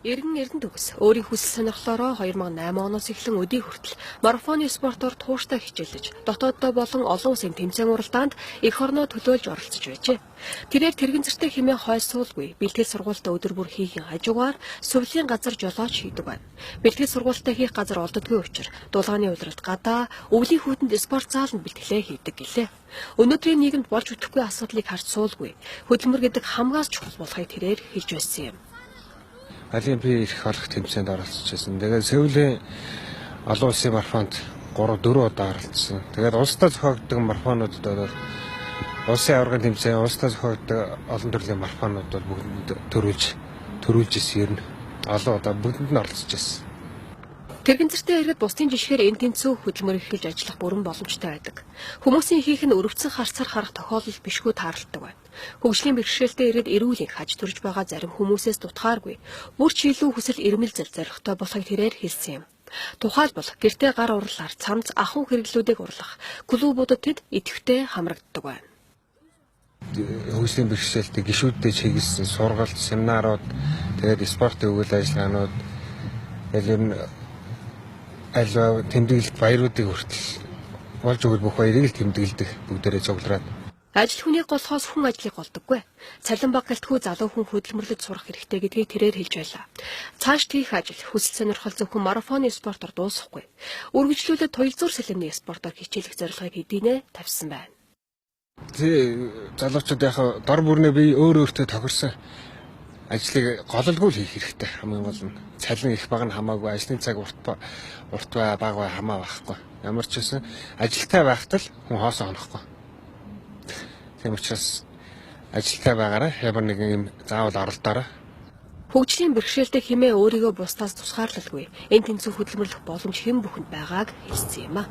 Иргэн Эрдэнэ төгс өөрийн хүсэл сонирхлоороо 2008 оноос эхлэн өдий хүртэл марафоны спортоор тууштай хичээллэж, дотооддоо болон олон улсын тэмцээн уралдаанд эх орноо төлөөлж оролцож байжээ. Тэрээр тэргэн зэртэй хэмээн хойсуулгүй бэлтгэл сургуультаа өдөр бүр хийхийн хажуугаар сувилын газар жолооч хийдэг байна. Бэлтгэл сургуультаа хийх газар олддоггүй учраас дулааны улиралд гадаа өвлийн хүйтэнд спорт зааланд бэлтгэлээ хийдэг гэлээ. Өнөөдрийн нийгэмд болж өтөхгүй асуудлыг харж суулгүй. Хөдөлмөр гэдэг хамгаас чухал болохыг тэрээр хэлж байсан юм. Олимпийн эрх олох тэмцээнд оролцож байсан. Тэгээд Сеулийн олон улсын марафонд 3 4 удаа оролцсон. Тэгээд улсдаа зохиогддог марафонуудад бол улсын аваргын тэмцээн, улсдаа зохиогддог олон төрлийн марафонууд бол бүгдэнд төрүүлж ирсэн ер нь. Олон удаа бүгдэнд нь оролцож байсан. Тэргэн зэртэй иргэд бусдын жишгээр энэ тэнцүү хөдөлмөр эрхэлж ажиллах бүрэн боломжтой байдаг. Хүмүүсийн хийх нь өрөвдсөн харцаар харах тохиолдол бишгүй тааралтай байна. Хөгжлийн бэрхшээлтэй иргэд эрүүл энх хаж төрж байгаа зарим хүмүүсээс дутхааргүй. Бүр ч илүү хүсэл эрмэлзэл зоригтой болохыг тэрээр хэлсэн юм. Тухайлбал гэртээ гар урлаар цамц ахуй хэрэглүүдийг урлах клубуудад тэд идэвхтэй хамрагддаг байна. Хөгжлийн бэрхшээлтэй гишүүддээ чиглэсэн сургалт, семинарууд, тэгээд спортын үйл ажиллагаанууд ер нь альва тэмдэглэлт баяруудыг хүртэл болж өгөл бүх баярыг л тэмдэглэдэг бүгдээрээ цуглараад. Ажил хүнийг голхоос хүн ажлыг голдоггүй. Цалин бага гэлтгүй залуу хүн хөдөлмөрлөж сурах хэрэгтэй гэдгийг тэрээр хэлж байлаа. Цааш тийх ажил, хүсэл сонирхол зөвхөн марафоны спортоор дуусахгүй. Үргэлжлүүлээд туялзуур сэлэмний спортоор хичээлэх зорилгыг хэдийнэ тавьсан байна. Тий, залуучууд яг дор бүрнээ би өөр өөртөө тохирсон ажлыг гололгүй л хийх хэрэгтэй. Хамгийн гол нь цалин их бага нь хамаагүй, ажлын цаг урт бай, бага бай хамаа байхгүй. Ямар ч байсан ажилтай байхад л хүн хоосон хонохгүй. Тийм учраас ажилтай байгаараа ямар нэгэн юм заавал оролдоорой. Хөгжлийн бэрхшээлтэй хэмээн өөрийгөө бусдаас тусгаарлалгүй. Энэ тэнцүү хөдөлмөрлөх боломж хэн бүхэнд байгааг хэлсэн юм а.